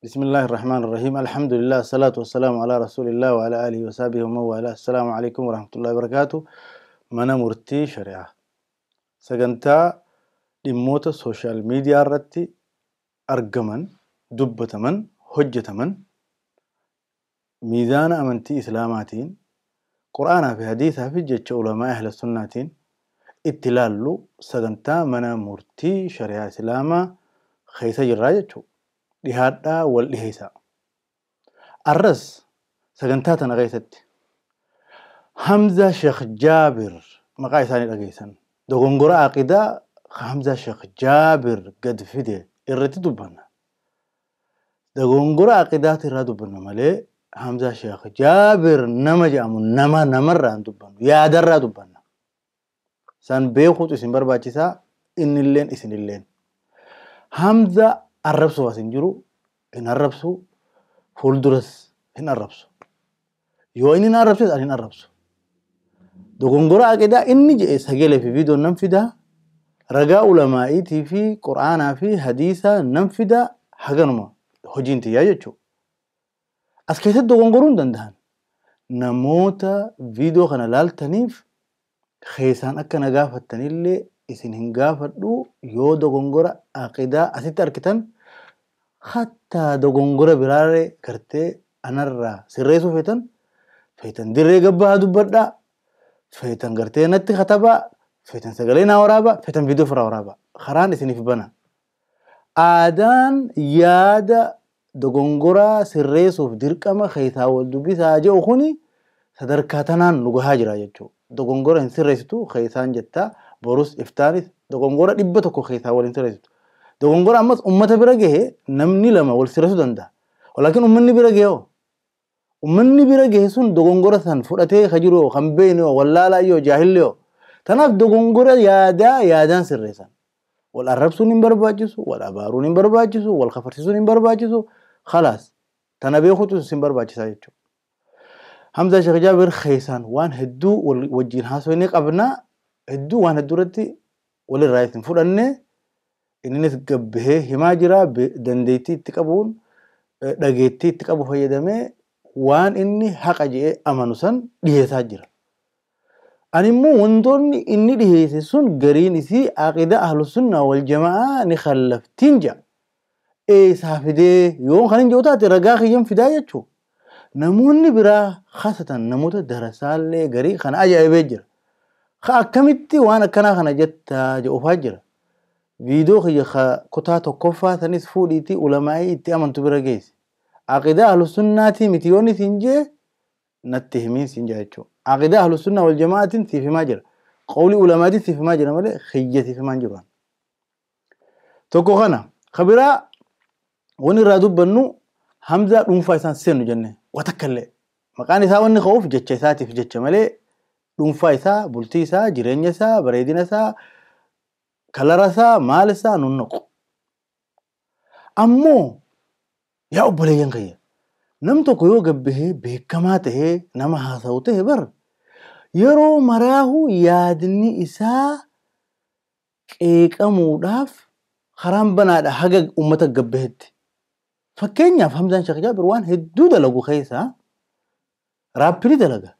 بسم الله الرحمن الرحيم. الحمد لله، الصلاة والسلام على رسول الله وعلى آله وصحبه ومن والاه. السلام عليكم ورحمة الله وبركاته. Mana Murtii Shari'aa, sagantaa dhimmoota social media irratti argaman, dubbataman, hojjetaman miizaana amantii Islaamaatiin, Qur'aanaa fi hadiisaa fi jecha ulamaa ahla sunnaatiin itti ilaallu, sagantaa Mana Murtii Shari'aa Islaamaa keessa jirraa jechuudha. Dhihaadhaa, wal dhiheessaa. Arras sagantaa tana keessatti Hamza Sheekh Jaabir maqaa isaanii dhageessan. Dogongora aqidaa Hamza Sheekh Jaabir gad fide irratti dubbanna. Dogongora aqidaati irraa dubbanna malee Hamza Sheekh Jaabir nama jedhamu nama namarraa hin dubbannu, yaadarraa dubbanna. San beekuutu isin barbaachisaa, innilleen isinilleen. Hamza arrabsuu as hin jiru, hin arrabsu, fuulduras hin arrabsu. Yoo inni na arrabses, ani hin arrabsu. Dogongora aqidaa inni jedhe sagalee fi viidiyoon nan fidaa, ragaa ulamaa'iitii fi Qur'aanaa fi hadiisaa nan fidaa, haganuma hojiin tiyyaa jechuudha. As keessatti dogongoruu hin danda'an. Namoota viidiyoo kana laaltaniif keessaan akka na gaafattanillee isin hin gaafadhu. Yoo dogongora aqidaa asitti argitan, hattaa dogongora biraallee gartee anarraa sirreessuu feetan, feetan dirree gabbaa dubbadhaa, feetan gartee natti katabaa, feetan sagalee naa waraabaa, feetan viidiyoo ofirraa waraabaa, karaan isiniif bana. Aadaan yaada dogongoraa sirreessuuf dirqama keessaa wal dubbisaa jedhu kuni sadarkaa tanaan nu gahaa jira jechuudha. Dogongora hin sirreessitu keessaan jettaa, borus iftaanis dogongora 100 keessaa wal hin sirreessitu. Dogongora ammas ummata bira gahe namni lama wal sirreessuu danda'a. Walaakin uummanni bira gahe hoo? Uummanni bira gahe sun dogongora san fudhatee ka jiru kan beeknu yoo, wallaalaa yoo, jaahilli yoo. Tanaaf dogongora yaadaa yaadaan sirreessan. Wal arrabsuun hin barbaachisu, wal abaaruun hin barbaachisu, wal kafarsiisuun hin barbaachisu. Khalaas, tana beekuutu isin barbaachisaa jechuudha. Hamza Sheekh Jaabir keessaan waan hedduu wajjin haasofnee qabnaa, hedduu waan hedduu irratti walirraa isin fudhannee, innis gabbahee himaa jira. Dandeettii itti qabuun, dhageettii itti qabu fayyadamee waan inni haqa jedhee amanu san dhiyeessaa jira. Ani immoo wantoonni inni dhiyeesse sun gariin isii aqidaa ahlusunnaa wal jamaa ni khallaftiin jedha. Eessaa fidee yoo kan hin jiru taate, ragaa kiyyan fidaa jechuudha. Namoonni biraa khasatan namoota darasaallee garii kana ajaa'ibee jira. Ka akkamitti waan akkanaa kana jettaa jedhufaa jira. Viidiyoo kiyya kutaa tokkoffaa sanis fuudhiitii ulamaa'ii itti amantu bira geessi. Aqidaa ahlusunnaatii miti yoon isin jee, natti himiin siin jaa jechuudha. Aqidaa ahlusunnaa wal jama'aatiin siif himaa jira. Qawlii ulamaatiin siif himaa jira malee kiyya siif himaa hin jiru. Tokko kana. Kabiraa wanni irraa dubbannu, Hamzaa dhuunfaa isaan seennu jenne watakkallee. Maqaan isaa wanni ka'uuf jecha isaatiif jecha malee dhuunfaa isaa, bultii isaa, jireenya isaa, bareedina isaa, kalara isaa, maal isaa nun naqu. Ammoo yaa obboleeyyan kiyya, nam tokko yoo gabbahee beekamaa tahee nama haasa'u ta'e bar, yeroo maraahu yaadni isaa qeeqamuudhaaf karaan banaadha haga uummata gabbahetti. Fakkeenyaaf, Hamzaan Sheekh Jaabir waan hedduu dalagu keessaa rap ni dalaga.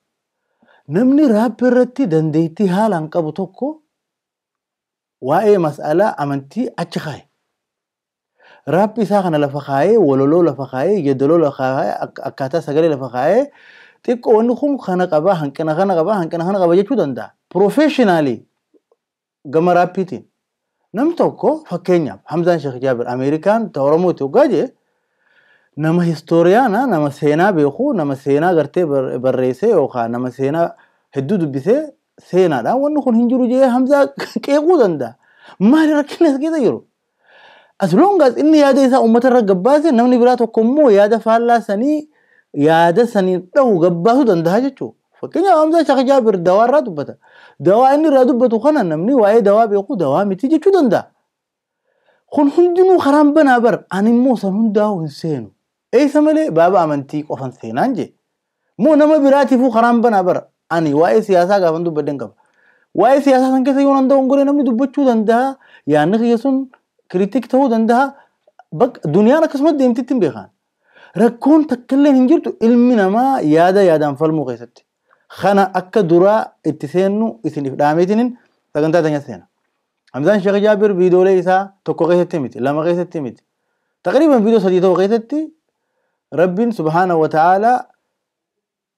Namni rap irratti dandeettii haalaan qabu tokko waa'ee mas'alaa amantii achi kaaye. Rap isaa kana lafa kaayee, walaloo lafa kaayee, yeedaloo lafa kaayee, akkaataa sagalee lafa kaayee, xiqqoo wanni kun kana qabaa, hanqina kana qabaa, hanqina kana qaba jechuu danda'a. Professionally gama raappiitiin. Nam tokko, fakkeenyaaf, Hamzaan Sheekh Jaabir Ameerikaan ta Oromooti hoggaa jee, nama historian, nama seenaa beeku, nama seenaa gartee barreessee yookaan nama seenaa hedduu dubbisee, seenaadhaan wanni kun hin jiru jee Hamzaa qeequu danda'a. Maali rakkinni as keessa jiru? As long as inni yaada isaa uummata irra gabbaase, namni biraa tokko immoo yaada faallaa sanii, yaada sanii dhahu gabbaasuu danda'a jechuudha. Fakkeenyaaf, Hamzaa Sheekh Jaabir dawaa irraa dubbata. Dawaa inni irraa dubbatu kana namni waa'ee dawaa beeku dawaa miti jechuu danda'a. Kun hundinuu karaan banaa bar, ani immoo san hundaa'u hin seenu. Eessa malee baaba amantii qofan seenaan jee. Moo nama biraatiifuu karaan banaa bara. Ani waa'ee siyaasaa gaafan dubbadden qaba. Waa'ee siyaasaa san keessa yoo nan dogongoree namni dubbachuu danda'a. Yaadni kiyya sun critique ta'uu danda'a. Bakka duniyaan akkasumas deemtitti hin beekan. Rakkoon takka illee hin jirtu ilmi namaa yaada yaadaan falmuu keessatti. Kana akka duraa itti seennu isiniif dhaameetiniin sagantaa teenya seena. Hamzaan Sheekh Jaabir viidiyoolee isaa tokko keessatti miti, lama keessatti miti. Taqriiban viidiyoo sadii ta'u keessatti Rabbiin subhaana wa ta'aalaa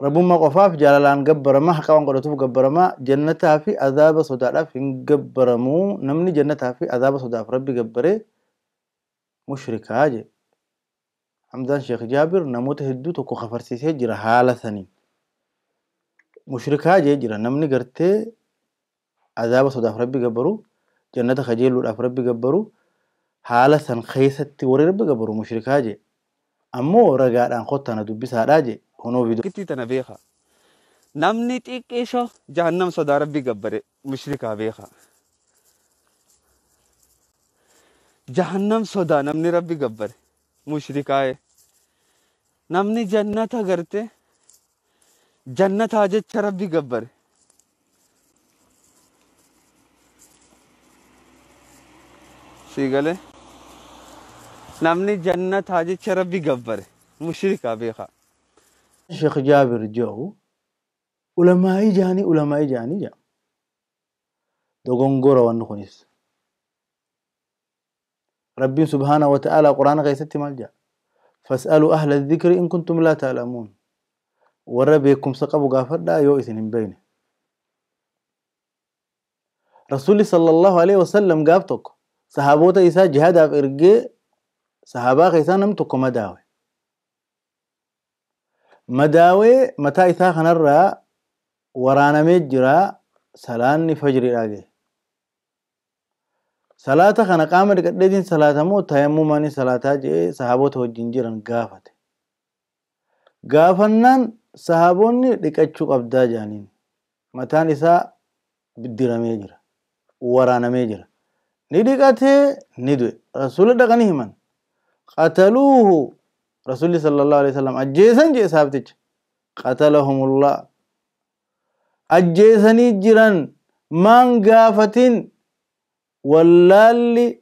rabbummaa qofaaf jaalalaan gabbaramaa, haqa waan godhatuuf gabbaramaa, jannataa fi azaaba sodaadhaaf hin gabbaramuu. Namni jannataa fi azaaba sodaaf Rabbi gabbaree mushrikaa jedhe. Hamzaan Sheekh Jaabir namoota hedduu tokko kafarsiisee jira haala saniin. Mushrikaa jee jira namni gartee azaaba sodaaf Rabbi gabbaru, jannata kajeeluudhaaf Rabbi gabbaru, haala san keessatti warri Rabbi gabbaru mushrikaa jee. Ammoo ragaadhaan kottaa na dubbisaadhaa jee honoo viidiyoo. Kittii tana beeka. Namni xiqqeesho jahannam sodaa Rabbi gabbare mushrikaa beeka. Jahannam sodaa namni Rabbi gabbare mushrikaaye. Namni jannata garte jannataa jecha Rabbi gabbare. Sii galee? Namni jannataa jecha Rabbi gabbare mushrikaa beeka. Sheekh Jaabir jedhu ulamaa'ii jaanii ulamaa'ii jaanii jedha. Dogongora wanni kunis. Rabbiin subhaana wa ta'ala quraana keessatti maal jedha? Fas'aluu ahla dhikri in kuntum laa ta'lamuun. Warra beekumsa qabu gaafadhaa yoo isin hin beekne. Rasuulli sallallahu alaihi wasallam gaaf tokko sahaboota isaa jihaadaaf ergee sahabaa keessaa namni tokko madaawe. Madaawee mataa isaa kanarraa waraanamee jira, salaanni fajriidhaa gahe. Salaata kana qaama dhiqadheetiin salaata moo tayammumaan salaataa jedhee sahaboota wajjin jiran gaafate. Gaafannaan sahaboonni dhiqachuu qabdaa jedhaniin. Mataan isaa diramee jira. Waraanamee jira. Ni dhiqatee ni du'e. Rasuula dhaqanii himan. Qataluuhu Rasuulli sallallahu alaihi wasallam ajjeesan jedhe sahabticha. Qatalahumullah. Ajjeesanii jiran maan gaafatin wallaalli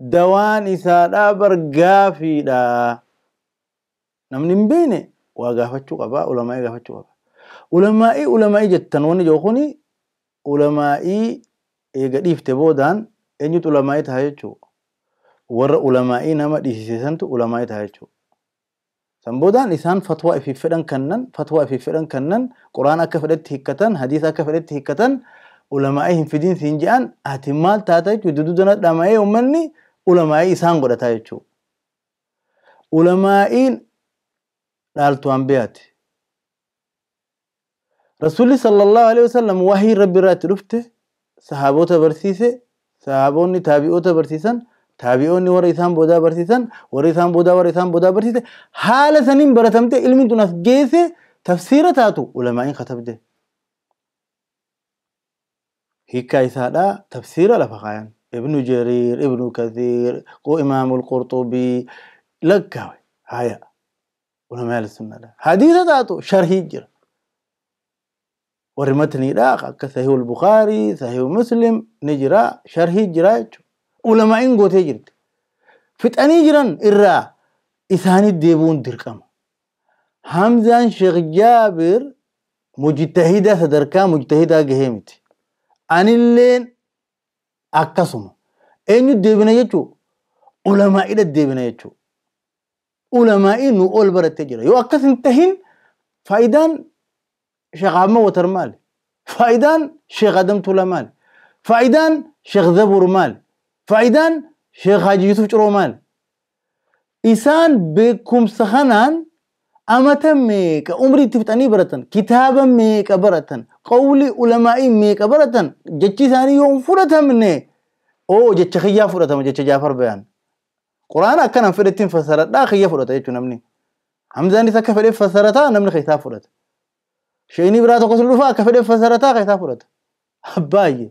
dawaan isaadhaa bar gaafiidha. Namni hin beekne waa gaafachuu qaba, ulamaa'ii gaafachuu qaba. Ulamaa'ii ulamaa'ii jettan wanni jiru kuni ulamaa'ii eega dhiifte boodaan eenyutu ulamaa'ii ta'a jechuudha. Warra ulamaa'ii nama dhiisisantu ulamaa'ii ta'a jechuudha. San boodaan isaan fatwaa ifiif fedhan kannan, fatwaa ifiif fedhan kannan, quraana akka fedhetti hiikkatan, hadiisa akka fedhetti hiikkatan, ulamaa'ii hin fidin siin jedhan ati maal taata jechuudha. Dudana dhama'ee uummanni ulamaa'ii isaan godhataa jechuudha. Ulamaa'iin dhaaltu anbiyaati. Rasuulli sallallahu alaihi wasallam wahii Rabbi irraa itti dhufte sahaabota barsiise, sahaabonni taabi'oota barsiisan, taabi'oonni warra isaan boodaa barsiisan, warri isaan boodaa warra isaan boodaa barsiise, haala saniin baratamte ilmiin tun as geesse tafsiira taatu ulamaa'iin katabde. Hiikkaa isaadhaa tafsiira lafa kaayan. Ibnu Jariir, Ibnu Kathiir, Imaamul Qurxubii lakkaawe haya. Ulamaa sunnaadha. Hadiisa taatu sharhii jira. Warri matniidha akka Sahihul Bukhaarii, Sahih Muslim ni jira, sharhii jira jechuudha. Ulamaa'iin gootee jirti. Fixanii jiran irraa isaanii deebi'uun dirqama. Hamzaan Sheekh Jaabir mujtahida sadarkaa mujtahidaa gahee miti. Anilleen akkasuma. Eenyu deebina jechuudha? Ulamaa'idha deebina jechuudha. Ulamaa'ii nu ol barattee jira. Yoo akkas hin tahin faayidaan Sheekh Ahmad Watar maali? Faayidaan Sheekh Adam Tuulaa maali? Faayidaan Sheekh Zabuur maali? Faayidaan Sheekh Haji Yusuf Ciroo maali? Isaan beekumsa kanaan amata meeqa umrii itti fixanii baratan, kitaaba meeqa baratan, qawli ulamaa'ii meeqa baratan, jechi isaanii yoo hin fudhatamne, oo jecha kiyyaa fudhatama jecha Jaafar Bayaan. Quraana akkanaan fedhetti hin fassaradhaa kiyya fudhata jechuun namni. Hamzaanis akka fedhe fassarataa namni keessaa fudhata. Sheeyni biraa tokkos dhufa akka fedhe fassarataa keessaa fudhata. Baay'ee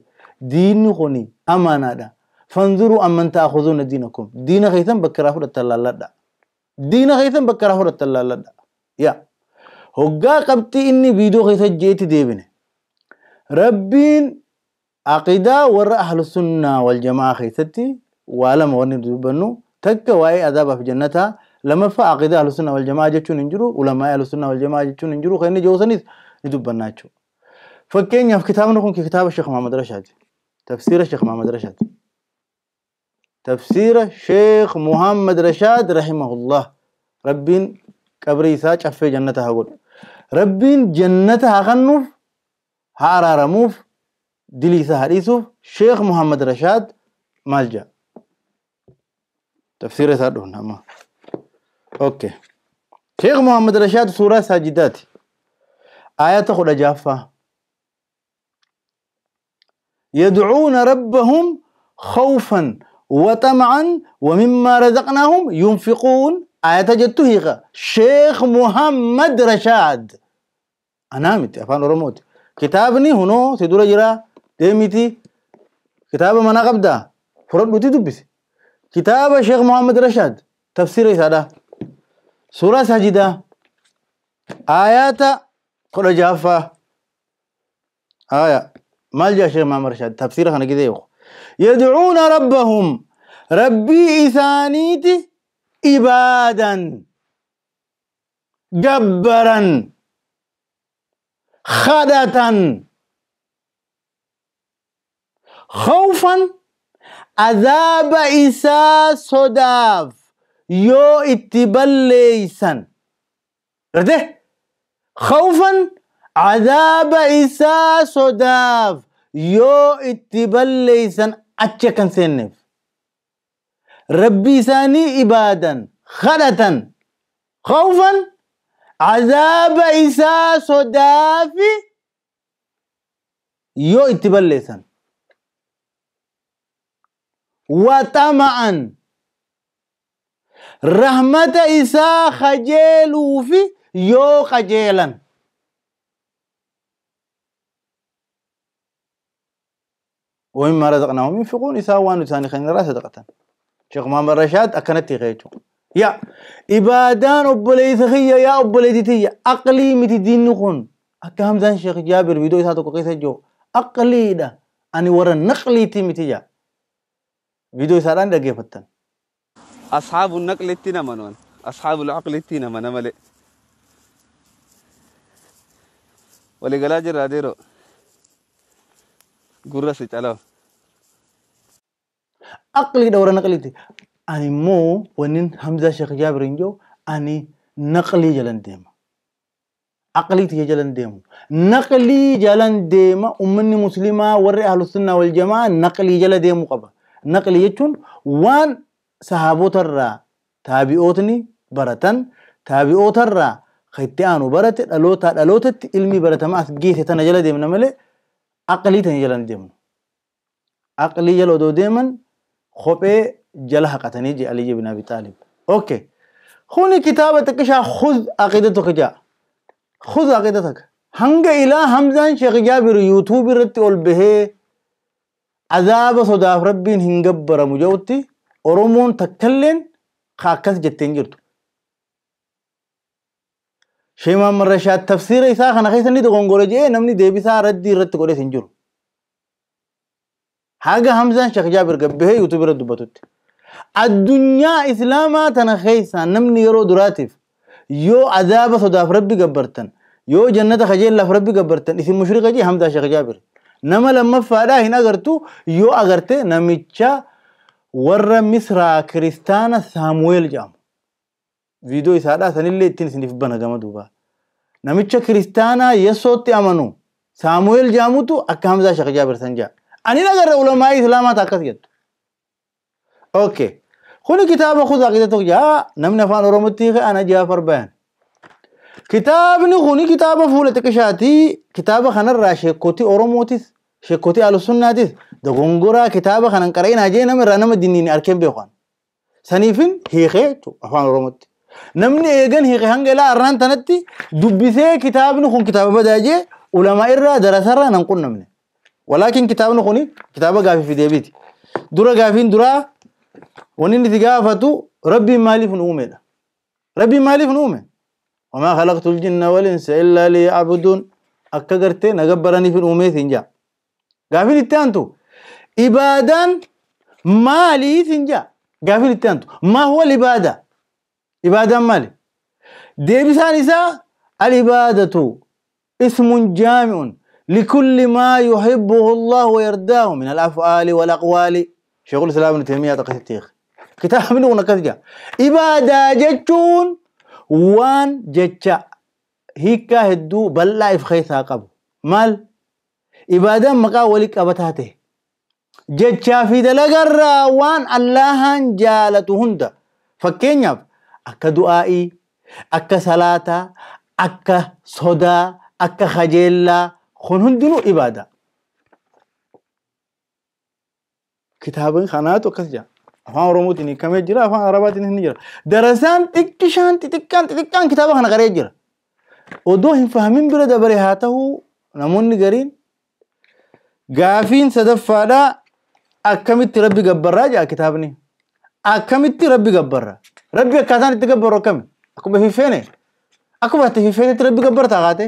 diinni kuni amaanaadha. Fanzuruu amman ta'khuzuuna diinakum. Diina keessan bakka irraa fudhattan laalladha. Diina keessan bakka irraa fudhattan laalladha. Yaa hoggaa qabxii inni viidiyoo keessa jeetti deebine. Rabbiin aqidaa warra ahlu sunnaa wal jamaa keessatti waa lama wanni dubbannu Takka waa'ee azaabaa fi jannataa, lammaffaa aqidaa ahlusunna wal jamaa jechuun hin jiru, ulamaa ahlusunna wal jamaa jechuun hin jiru, kan inni jiru ni dubbannaa jechuudha. Fakkeenyaaf kitaabni kun kitaaba Sheekh Muhammad Rashaad. Tafsiira Sheekh Muhammad Rashaad. Tafsiira Sheekh Muhammad Rashaad rahimahullah. Rabbiin qabrii isaa caffee jannata haa godhu. Rabbiin jannata haa kennuuf, haa araaramuuf, dilii isaa haa dhiisuuf. Sheekh Muhammad Rashaad maal jedha? Tafsiira isaa dhufna amma. Okay. Sheekh Muhammad Rashaad suuraa Saajidaati. Ayata 16ffaa. يدعون ربهم خوفا وطمعا ومما رزقناهم ينفقون. آية جتوهيغا شيخ محمد رشاد. أنا متي أفان رموت كتابني هنو سيدورا جرا ديمتي كتاب منا قبدا فرد بوتي دبس كتاب شيخ محمد رشاد تفسير سادة سورة ساجدة آيات قل جافة آية مال جاء شيخ محمد رشاد تفسيرها أنا كده يخو يدعون ربهم ربي إثانيتي إبادا جبرا خدة خوفا عذاب إسا صداف يو اتبليسا رده خوفا عذاب إسا صداف يو اتبليسا أتشكن سنف ربي ثاني إبادا خدة خوفا عذاب إسا صداف يو اتبليسا وطمعا رحمة إسا خجلوا في يو خجلا ومما رزقناهم ينفقون إسا وانو ثاني خير رأس صدقة. شيخ محمد رشاد أكنتي غيتو يا إبادان أبليس خيا يا أبليتي أقلي متي دين نخون أكهم زان شيخ جابر فيديو إسا تقو قيسة جو أقلي دا أني ورا نقلي تي متي جا فيديو إسا لان دقي فتن. أصحاب النقل تينا منون أصحاب العقل تينا من ملئ ولقلاجر راديرو قرص تعالوا أقلي دورة نقلتي أني مو ونين حمزة شيخ جابر إنجو أني نقلي جلن ديما عقلي تي جلن ديما نقلي جلن ديما أمني مسلمة وري أهل السنة والجماعة نقلي جل ديمو قبا نقلي يجون وان صحابو ترى تابعوتني برتن تابعو ترى خيتانو برت ألوتا ألوتت علمي برت ما أسجيت تنا جل ديما نملي عقلي تني جلن ديما عقلي جلو دو ديما خوبي جلها قتني جي علي بن أبي طالب. أوكي خوني كتابتك شا خذ عقيدتك جا خذ عقيدتك هنگ إلى حمزان شيخ جابر يوتيوب رت أول به عذاب صداف ربين هنجبر مجوتي أرومون تكلن خاكس جتين جرتو شيخ محمد رشاد تفسير إسا خنا خيسن دي غونغوري جي نمني ديبسا ردي رت قولي سنجرو حاجة حمزان شيخ جابر قبه يوتيوب رد بتوت الدنيا إسلاما تنخيسا نمني يرو دراتف يو عذاب صداف ربي قبرتن يو جنة خجيل لف ربي قبرتن اسم مشرق جي حمزة شيخ جابر نما لما فادا هنا أغرتو يو أغرتي نميتشا ور مصر كريستانا سامويل جام فيديو إسادا سنلي تين سنف بنا جام دوبا نميتشا كريستانا يسوتي أمنو سامويل جاموتو أكا حمزة شيخ جابر سنجا أني نقرأ علماء إسلاما تاكس جد. أوكي خوني كتابة خذ عقيدتك جاء نمنا فان رمتي أنا جعفر بيان كتابني خوني كتابة فولتك شاتي كتابة خنا الراشي كوتي أورموتيس شكوتي على السنة ديس دغونغورا كتابة خنا قرينا جينا من رنا مدينين أركب بيخوان سنيفين هي خير أفان رمتي نمني إيجن هي خير أران تنتي دبسة كتابني خون كتابة بدأجي علماء الرا درسرا ننقل نمني ولكن كتابنا خوني كتابة قافي في ديبيتي درا قافين درا ونين تقافتو ربي مالي فنومي ده ربي مالي فنومي وما خلقت الجن والإنس إلا ليعبدون أكا نقبرني في الأمي سنجا قافين التانتو إبادان مالي سنجا Gaafiin itti aantu maa huwa al-ibaada? Ibaadaan maali? Deebisaan isaa al-ibaadatu ismun jaami'un likulli maa yuhibbuhu Allahu wa yardaahu min al-af'aali wal aqwaali. Sheekhul Islaam Ibn Taymiyaa akkasitti hiike. Kitaabni kun akkas jedha. Ibaadaa jechuun waan jecha hiikkaa hedduu bal'aa if keessaa qabu. Maal? Ibaadaan maqaa walii qabataa ta'e. Jechaa fi dalagarraa waan Allahan jaalatu hunda. Fakkeenyaaf akka du'aa'ii, akka salaataa, akka sodaa, akka kajeellaa kun hundinuu ibaada. Kitaabni kanaatu akkas jedha. Afaan Oromootiin hiikamee jira, afaan Arabaatiin ni jira. Darasaan xiqqishaan xixiqqaan xixiqqaan kitaaba kana qaree jira. Odoo hin fahamin bira dabare haa ta'u namoonni gariin gaafiin sadaffaadhaa akkamitti Rabbi gabbarraa jedha kitaabni. Akkamitti Rabbi gabbarra? Rabbi akkaataan itti gabbaru akkami? Akkuma fiffeene? Akkuma ati fiffeenetti Rabbi gabbartaa kaate?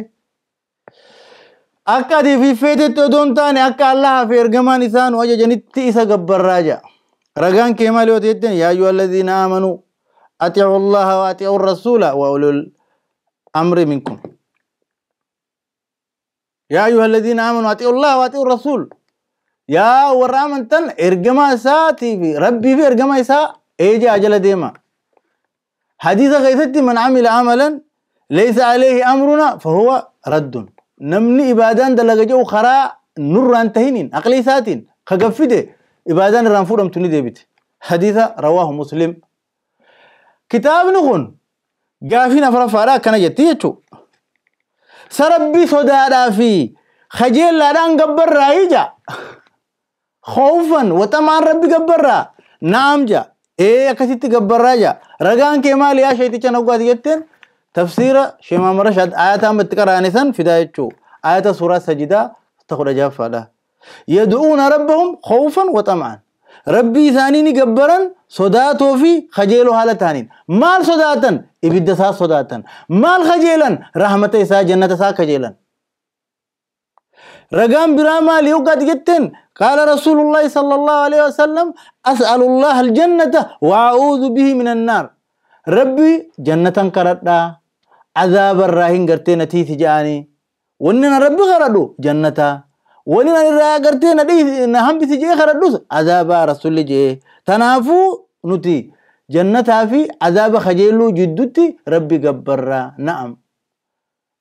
Akka ati fiffeetetti odoo hin taane akka Allahaa fi ergamaan isaa nu ajajanitti isa gabbarraa jedha. Ragaan kee maal yoo ta'e yaa ayyuha alladhiina aamanuu atiicu Allaha wa atiicu rasuula wa ulul amri minkum. Yaa ayyuha alladhiina aamanuu atiicu Allaha wa atiicu rasuul. Yaa warra amantan ergamaa isaatii fi Rabbii fi ergamaa isaa eeja jala deema. Hadiisa keessatti man amila amalan laysa alayhi amruna fahuwa raddun. Namni ibaadaan dalaga jedhu karaa nurraan tahiniin aqlii isaatiin ka gaffide ibaadaan irraan fuudhamtu ni deebite. Hadiisa rawaahu Muslim. Kitaabni kun gaafiin afuraffaadha akkana jetti jechuudha. Sarabbii sodaadhaa fi kajeellaadhaan gabbarraa ija. Khoofan waxamaan Rabbi gabbarraa naam ja. Ee akkasitti gabbarraa ja. Ragaan kee maali yaa sheeticha naggaati jetteen tafsiira Sheemaa Marashaad ayata amma itti qaraane san fidaa jechuudha. Ayata suuraa sajidaa ta 16ffaadha. Yad'uuna rabbahum khawfan wa xama'an. Rabbii isaanii ni gabbaran sodaatoo fi kajeeloo haala ta'aniin. Maal sodaatan? Ibidda isaa sodaatan. Maal kajeelan? Rahmata isaa jannata isaa kajeelan. Ragaan biraa maali yoggaati jetteen? Qaala Rasuulullaahi sallallahu alaihi wasallam as'alullaha aljannata wa a'uudhu bihi minan naar. Rabbi jannatan kadhadhaa azaaba irraa hin gartee na tiisi jedhanii. Wanni na Rabbi kadhadhu jannata. Wanni na irraa gartee na hambisi jedhee kadhadhus azaaba Rasuulli jedhee. Tanaafuu nuti jannataa fi azaaba kajeelluu jidduutti Rabbi gabbarraa na'am.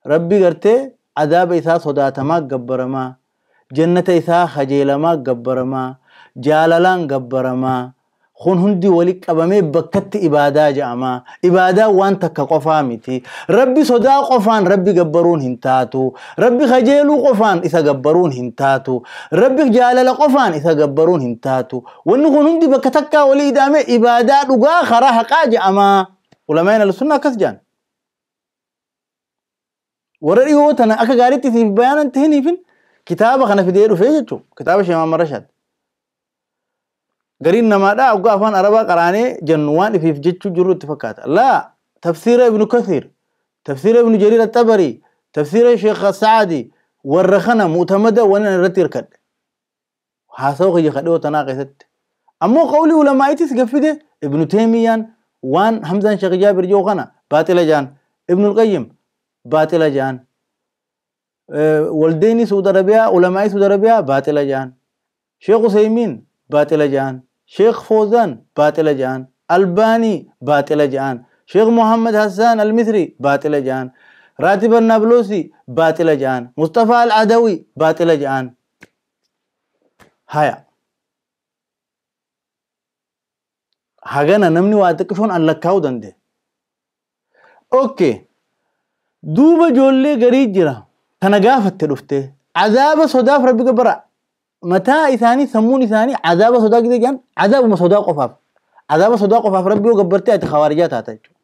Rabbi gartee azaaba isaa sodaatamaa gabbaramaa, jannata isaa kajeelamaa gabbaramaa, jaalalaan gabbaramaa. Kun hundi walitti qabamee bakkatti ibaadaa jedhama. Ibaadaa waan takka qofaa miti. Rabbi sodaa qofaan Rabbi gabbaruun hin taatu. Rabbi kajeeluu qofaan isa gabbaruun hin taatu. Rabbi jaalala qofaan isa gabbaruun hin taatu. Wanni kun hundi bakka takkaa walii ida'amee ibaadaa dhugaa karaa haqaa jedhama. Ulamaan al-sunnaa akkas jedhan. Warra dhiyoo tana akka gaariitti siif bayaanan tahiniifin kitaaba kana fidee dhufee jechuudha. Kitaaba Sheemaa Marashaad. Gariin namaadhaa oggaa afaan Arabaa qaraanee jennu waan ifiif jechuu jirru itti fakkaata. Laa tafsiira Ibnu Kathiir, tafsiira Ibnu Jariir Axabarii, tafsiira Sheekh Saadi warra kana mu'tamada waan irratti hirkadhe. Haasawa kiyya kadhee tanaa keessatti. Ammoo qawlii ulamaa'itis gaffide Ibnu Teemiyyaan waan Hamzaan Sheekh Jaabir jiru kana baaxila jaan. Ibnu Qayyim baaxila jaan. Waldeenii Saudi Arabiyaa ulamaa'ii Saudi Arabiyaa baaxila jaan. Sheekh Useymiin baaxila jaan. Sheekh Fawzaan baaxila jaan. Albaanii baaxila jaan. Sheekh Muhammad Hassan Al-Misri baaxila jaan. Raatib An-Nablusi baaxila jaan. Mustafa Al-Adawi baaxila jaan. Haya. Hagana namni waa xiqqishoon an lakkaa'uu danda'e. Okay. Duuba ijoollee garii jira. Tana gaafatte dhufte. Azaaba sodaaf Rabbi gabbara. Mataa isaanii sammuun isaanii azaaba sodaa gidee jedhan azaabuma sodaa qofaaf. Azaaba sodaa qofaaf Rabbi yoo gabbartee ati khawaarijaa taata jechuudha.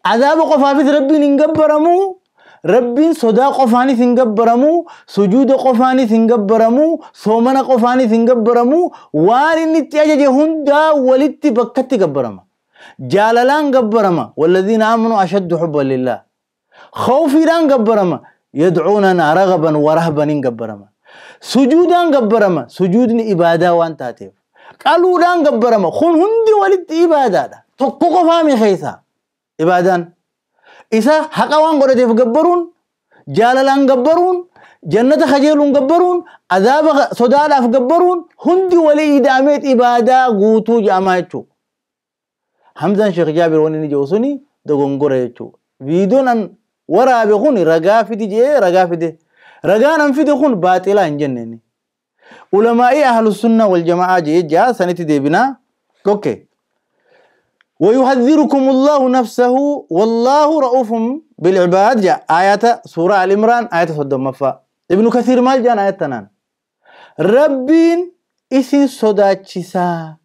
Azaaba qofaafis Rabbiin hin gabbaramu. Rabbiin sodaa qofaanis hin gabbaramu. Sujuuda qofaanis hin gabbaramu. Soomana qofaanis hin gabbaramu. Waan inni itti ajaje hundaa walitti bakkatti gabbarama. Jaalalaan gabbarama. Walladhiina aamanuu ashaddu hubban lillah. Khawfiidhaan gabbarama. Yadcuunanaa ragaban wa rahban hin gabbarama. Sujuudaan gabbarama. Sujuudni ibaadaa waan taateef. Qaluudhaan gabbarama. Kun hundi walitti ibaadaadha. Tokko qofaami keessa ibaadaan. Isa haqa waan godhateef gabbaruun, jaalalaan gabbaruun, jannata kajeeluun gabbaruun, azaaba sodaadhaaf gabbaruun hundi walii ida'ameet ibaadaa guutuu jedhamaa jechuudha. Hamzaan Sheekh Jaabir wanni inni jedhu suni dogongora jechuudha. Viidiyoon an waraabe kun ragaa fidi jedhee ragaa fide. Ragaan an fide kun baaxilaa hin jenne. Ulamaa'ii ahlus sunnaa wal jama'aa jedhee jaa sanitti deebinaa. Okay. ويحذركم الله نفسه والله رؤوف بالعباد. جاء آيات سورة الإمران آيات صدام مفا. ابن كثير مال جان آيات تنان ربين إسن صداتشسا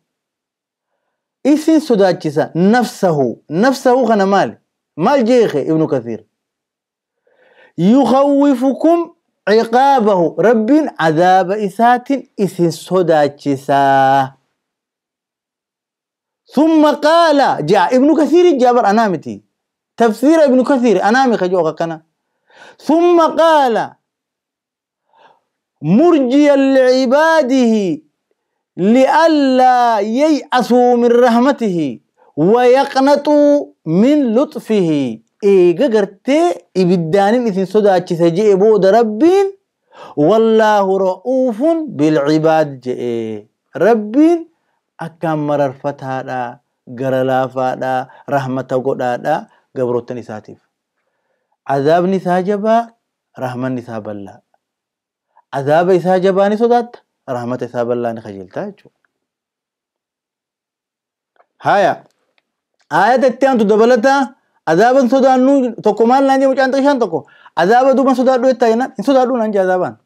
إسن صداتشسا نفسه نفسه خنا مال مال جيخ ابن كثير يخوفكم عقابه ربين عذاب إسات إسن صداتشسا. ثم قال جاء ابن كثير جابر أنامتي تفسير ابن كثير أنامي خجوك كنا. ثم قال مرجيا لعباده لئلا ييأسوا من رحمته ويقنطوا من لطفه. إيجا قرتي إبدانين إثن صداتي سجئ بود ربين والله رؤوف بالعباد. جئ ربين أكام مرر فتادا غرلافادا رحمة قدادا قبروت نساتيف عذاب نساجبا رحمة نساب الله عذاب إساجبا نسودات رحمة إساب الله نخجلتا. هايا آية التان تدبلتا عذابا سودان نو تقومان لانجي مجان تشان تقو عذاب دوبا سودان دو التاينا سودان دو نانجي عذابان.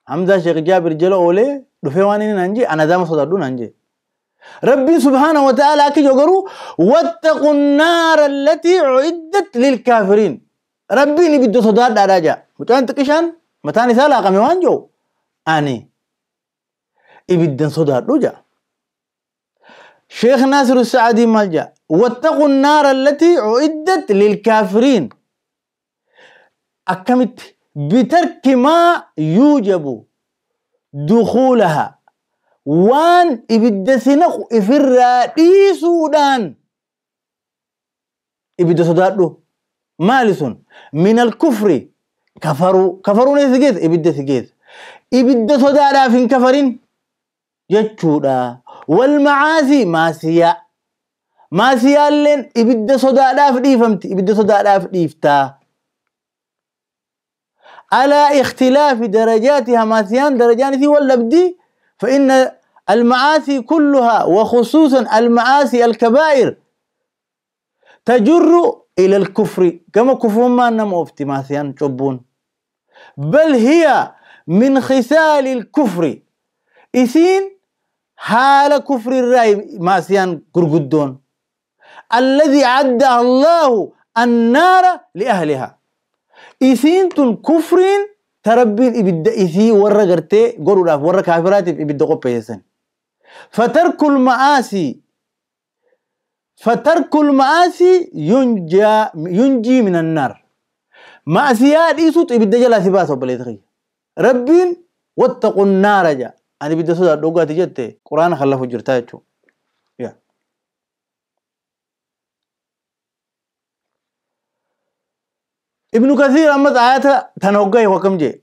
حمزة شيخ جابر جل أولي dhufee waan inni naan jee ana azaaba sodaadhu naan jee. Rabbiin subhaanahu wa ta'ala akka jiru garuu wattaqu nnaara allatii uiddat lilkaafiriin. Rabbiin ibidda sodaadhaadhaa jaa. Mucaan xiqqishaan mataan isaa laaqame waan jiru ani ibiddan sodaadhu jaa. Sheekh Naasir Saadii maal jaa? Wattaqu nnaara allatii uiddat lilkaafiriin. Akkamitti bitarki maa yuujabu دخولها وان إبدا سنق إفرادي سودان إبدا سودان مالسون من الكفر كفروا كفروا نسجيز إبدا سجيز إبدا سودان فين كفرين جتشودا والمعاصي ماسيا ماسيا لين إبدا سودان في فهمت إبدا سودان في فتا على اختلاف درجاتها ماسيان درجان في ولا بدي. فإن المعاصي كلها وخصوصا المعاصي الكبائر تجر إلى الكفر كما كفر ما نموفتي ماسيان شبون بل هي من خصال الكفر إسين حال كفر الرأي ماسيان قرقدون الذي عدى الله النار لأهلها. إسين تن كفرين تربين إبدا إسي ورا قرتي قروا ورا كافرات إبدا قبيسن. فترك المعاصي فترك المعاصي ينجي من النار. معصيات إيسوت إبدا جلا سباسه بليتخي ربين واتقوا النار جا أنا بدي سودا دوغاتي جتة قرآن خلفه جرتاچو يا ابن كثير أمت آيات تنوغي وكم جي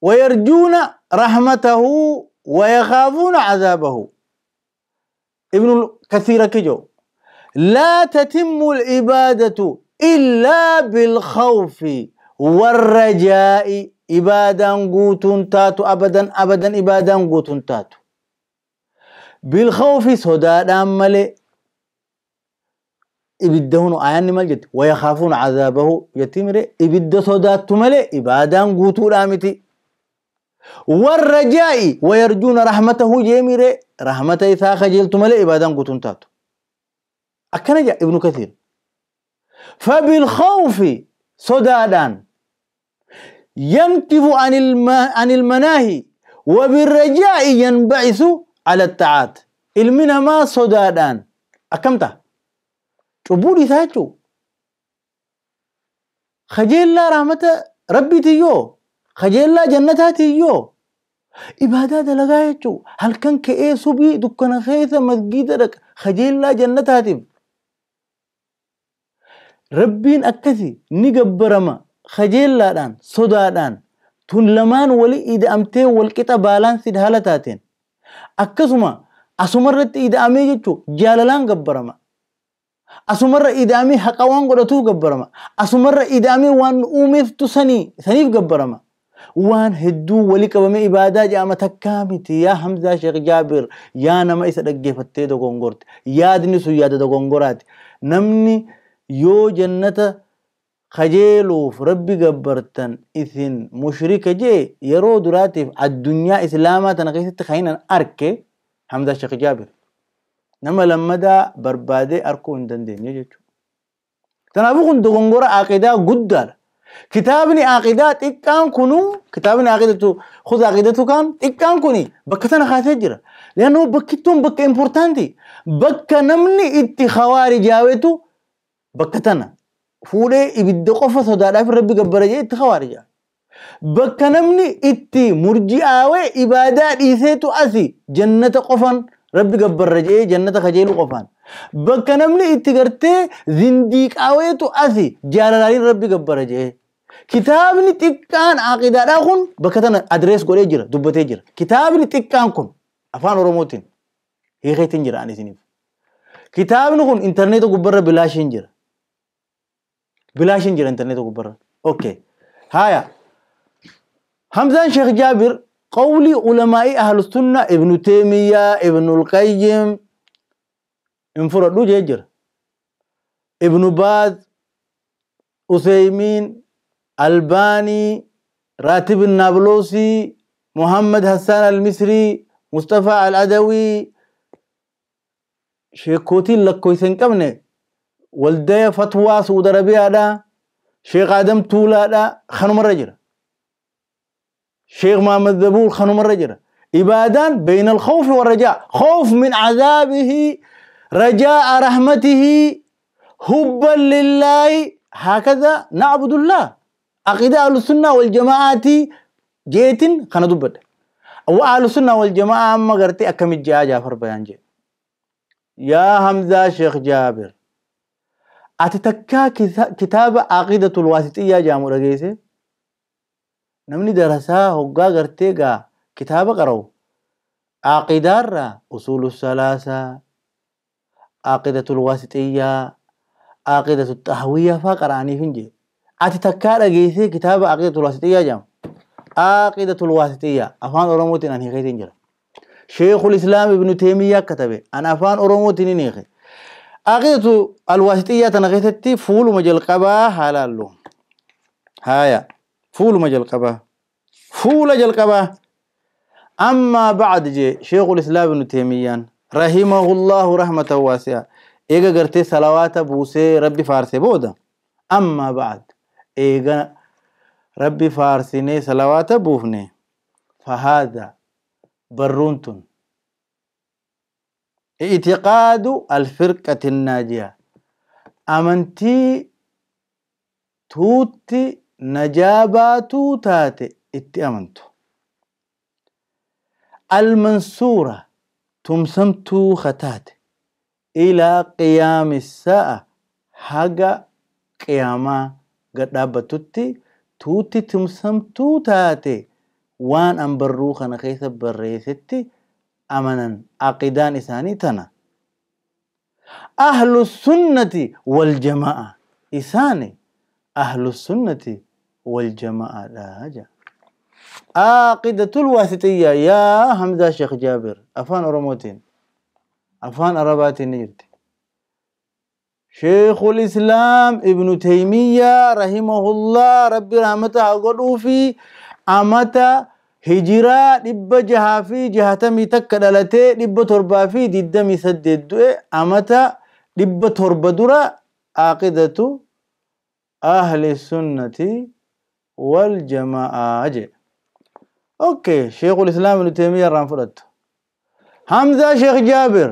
ويرجون رحمته ويخافون عذابه. ابن كثير كجو لا تتم العبادة إلا بالخوف والرجاء. إبادة قوتون تاتو أبدا أبدا إبادة قوتون تاتو بالخوف صداد ملي إبدهون آيان ملجت ويخافون عذابه يتمر إبد صداد ملي إبادة قوتون آمتي والرجاء ويرجون رحمته جمير رحمة إذا خجلت ملي إبادة قوتون تاتو أكن جاء ابن كثير. فبالخوف صدادان ينكف عن المناهي وبالرجاء ينبعث على الطاعات. المنا ما صدادان أكمته شبوري ثاتشو خجل الله رحمة ربي تيو خجل الله جنتها تيو Ibaadaa dalagaa jechuun halkan ka'ee subii dukkana keessa masgiida dhaqa kajeellaa jannataatiif. Rabbiin akkasi ni gabbarama kajeellaadhaan sodaadhaan tun lamaan wali ida'amtee walqixa baalaansii haala taateen. Akkasuma asumarratti ida'amee jechuun jaalalaan gabbarama. Asumarra ida'amee haqa waan godhatuuf gabbarama. Asumarra ida'amee waan uumeeftu saniif gabbarama. Waan hedduu wali qabamee ibaadaa jedhama takkaa miti yaa Hamzaa Sheekh Jaabir yaa nama isa dhaggeeffattee dogongorte. Yaadni sun yaada dogongoraati. Namni yoo jannata kajeeluuf rabbi gabbartan isin mushrika jee yeroo duraatiif addunyaa islaamaa tana keessatti kan hin arke Hamzaa Sheekh Jaabir. Nama lammadaa barbaadee arkuu hin dandeenye jechuudha. Kanaafuu kun dogongora aqidaa guddaadha. Kitaabni aqidaa xiqqaan kunuu kitaabni aqidatu khuz aqidatu kan xiqqaan kuni bakka tana kaasee jira. Leannoo bakkittuun bakka importanti. Bakka namni itti khawaarijaawetu bakka tana fuudhee ibidda qofa sodaadhaaf rabbi gabbara jee itti khawaarijaa. Bakka namni itti murji'aawee ibaadaa dhiiseetu asi jannata qofan rabbi gabbarra jee jannata kajeelu qofaan. Bakka namni itti gartee zindiiqaaweetu asi jaalalaaliin rabbi gabbara jee. Kitaabni xiqqaan aqidaadhaa kun bakka tana adrees godhee jira dubbatee jira. Kitaabni xiqqaan kun afaan Oromootiin hiikeetiin jira ani isiniif. Kitaabni kun intarneeta gubbarra bilaashiin jira. Bilaashiin jira intarneeta gubbarra. Okay. Haya. Hamzaan Sheekh Jaabir qawlii ulamaa'ii ahlus sunna Ibnu Teemiyyaa, Ibnul Qayyim hin fudhadhu jee jira. Ibnu Baaz, Useymiin, Albaanii, Raatib Naabloosi, Muhammad Hassaan Al-Misrii, Mustafaa Al-Adawii, sheekootiin lakkoofsa hin qabne waldaya fatwaa Suudi Arabiyaadhaa, Sheekh Adam Tuulaadhaa kanumarra jira. Sheekh Muhammad Zabuur kanumarra jira. Ibaadaan bayna al-khawfi war-rajaa. Khawf min cadaabihi, rajaa rahmatihi, hubban lillaahi, haakaza na'budullah. Aqidaa ahlusunnaa wal jamaa'aatii jeetin kana dubbadhe. Wa ahlusunnaa wal jama'aa amma gartee akkamitti ji'aa Jaafar Bayaan jee. Yaa Hamzaa Sheekh Jaabir. Ati takkaa kitaaba aqidatul waasixiyyaa jedhamu dhageesse? Namni darasaa hoggaa gartee gaa kitaaba qara'u aqidaarraa usuulu salaasaa, aqidatul waasixiyyaa, aqidatul xahawiyyaa faa qara'aniif hin jee. Ati takkaa dhageessee kitaaba aqidatul waasixiyyaa jedhamu? Aqidatul waasixiyyaa afaan Oromootiin an hiikeetiin jira. Sheekul Islaam Ibnu Teemiyyaa katabe an afaan Oromootiin hin hiike. Aqidatu alwaasixiyyaa tana keessatti fuuluma jalqabaa haa laallu. Haaya fuuluma jalqabaa. Fuula jalqabaa. Ammaa bacd jee Sheekul Islaam Ibnu Teemiyyaan rahimahullahu rahmatan waasi'a. Eega gartee salawaata buusee rabbi faarsee booda ammaa bacd eega rabbi faarsinee salawaata buufne fahaadha barruun tun i'tiqaadu alfirqati naajiya amantii tuutti najaa baatuu taate itti amantu. Almansuura tumsamtuu kataate ilaa qiyaami saa'a haga qiyaamaa gad dhaabbattutti tuutti tumsamtuu taate waan an barruu kana keessa barreessetti amanan aqidaan isaanii tana. Ahlu sunnati wal jamaa'a isaani ahlu sunnati wal jamaa'aadha jedha. Aqidatul waasixiyyaa yaa Hamzaa Sheekh Jaabir afaan Oromootiin afaan Arabaatiin ni jirti. Sheekul Islaam Ibnu Teemiyyaa rahimahullah rabbi rahmata haa godhuu fi amata hijiraa 661 dhalatee 728 du'e amata 700 dura aqidatu ahli sunnati wal jamaa'a jedha. Okay, Sheekul Islaam Ibnu Teemiyyaa irraan fudhattu. Hamzaa Sheekh Jaabir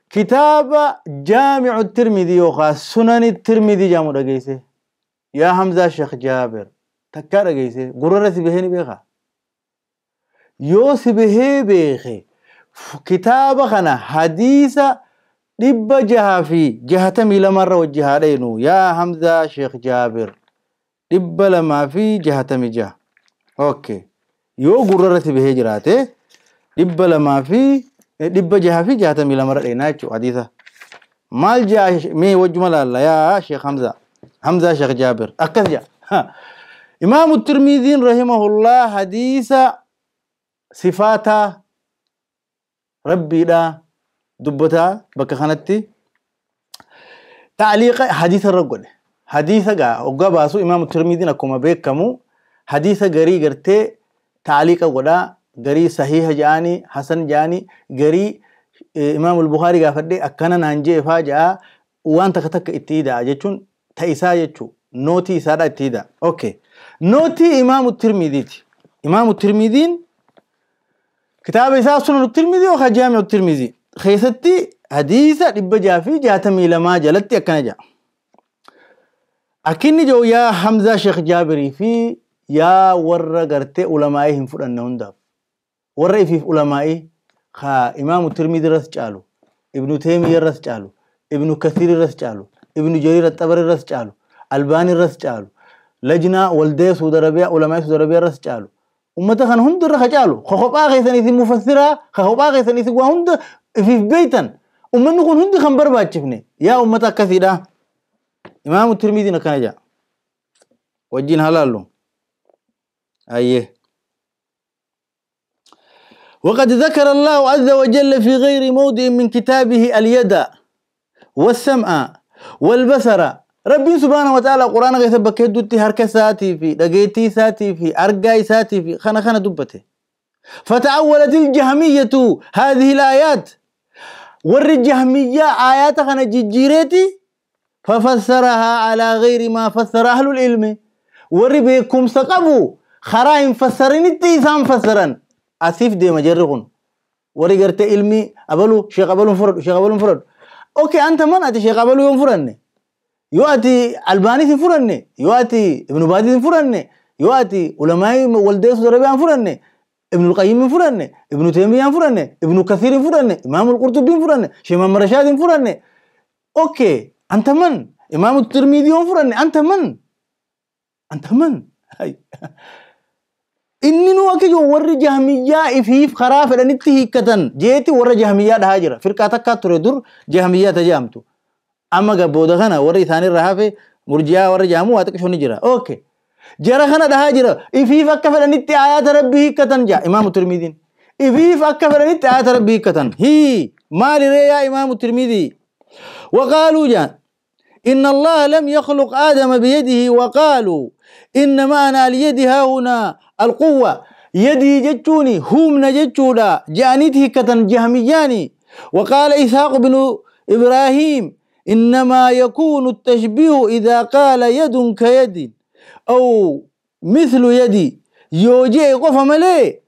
kitaaba Jaamicu Tirmidii yookaan Sunani Tirmidii jedhamu dhageesse. Yaa Hamzaa Sheekh Jaabir takkaa dhageesse gurrarra si bahee ni beekaa. Yoo si bahee beeke kitaaba kana hadiisa 662 irra wajji haa dheenu. Yaa Hamzaa Sheekh Jaabir 266. Okay. Yoo gurra irratti bahee jiraate 200 fi 662 irra dheenaa jechuudha hadiisa. Maal jaa mee wajjuma laalla yaa Sheekh Hamzaa. Hamzaa Sheekh Jaabir akkas jaa. Imaamu Tirmiiziin rahimahullah hadiisa sifaataa rabbiidhaa dubbataa bakka kanatti ta'liiqa hadiisa irra godhe. Hadiisa gaa hoggaa baasu Imaamu Tirmiiziin akkuma beekamu hadiisa garii gartee ta'liiqa godhaa, garii sahiha ja'anii, hasan ja'anii, garii Imaamu Bukhaarii gaafadhee akkana naan jee faa ja'a, waan takka takka itti hidaa jechuun ta'isaa jechuu nootii isaadha itti hidaa. Okay. Nootii Imaamu Tirmiiziiti. Imaamu Tirmiiziin kitaaba isaa Sunan Tirmizii yookaan Jaami'u Tirmizii keessatti hadiisa 662 jalatti akkana jedha. Akkinni jiru yaa Hamzaa Sheekh Jaabirii fi yaa warra gartee ulamaa'ii hin fudhanne hundaaf. Warra ifiif ulamaa'ii ka Imaamu Tirmizii irras caalu, Ibnu Teemiyya irras caalu, Ibnu Kasiir irras caalu, Ibnu Jariir Axxabari irras caalu, Albaanii irras caalu, lajnaa waldee Suudi Arabiyaa ulamaa'ii Suudi Arabiyaa irras caalu. Ummata kana hunda irra ka caalu, ka kophaa keessan isin mufassiraa, ka kophaa keessan isin waa hunda ifiif beeytan. Ummanni kun hundi kan barbaachifne yaa ummata akkasiidha. Imaamu Tirmiziin akkana jedha. Wajjin halaallu. Ayyee. وقد ذكر الله عز وجل في غير موضع من كتابه اليد والسمع والبصر. ربي سبحانه وتعالى قرآن غيث بكيدوتي هركة ساتي في دقيتي ساتي في أرقاي ساتي في خنا خنا دبته. فتأولت الجهمية هذه الآيات، والجهمية آيات خنا جيريتي، ففسرها على غير ما فسر أهل العلم. وربيكم سقبوا خراين فسرين التيسان فسرا أسيف دي مجرغون وري قرت علمي أبلو شيخ أبلو فرد شيخ أبلو فرد. okay، أنت من أتي شيخ أبلو يوم فرني، يؤتي ألباني فرني، يؤتي ابن باز فرني، يؤتي علماء والدي سعودي العربية فرني، ابن القيم فرني، ابن تيمية فرني، ابن كثير فرني، إمام القرطبي فرني، شيخ محمد رشاد فرني. okay، أنت من؟ إمام الترمذي فرني، أنت من؟ أنت من؟ هاي inni nu akka jiru warri jahmiyyaa ifiif karaa fedhanitti hiikkatan jeeti warra jahmiyyaa dhahaa jira. Firqaa takkaa ture dur jahmiyyaa tajaamtu. Amma gabbooda kana warri isaanirra hafe murjiyaa warra jaamu waa xiqqisho ni jira. Okay. Jara kana dhahaa jira. Ifiif akka fedhanitti aayaata rabbii hiikkatan jaa Imaamu Tirmiziin. Ifiif akka fedhanitti aayaata rabbii hiikkatan. Hii maali ree yaa Imaamu Tirmizii? وقالوا جان إن الله لم يخلق آدم بيده، وقالوا إن معنى اليد ها هنا القوة، يدي جتوني هم نجتودا جانته كتن جهمياني. وقال إسحاق بن إبراهيم إنما يكون التشبيه إذا قال يد كيد أو مثل يدي يوجي قف ملي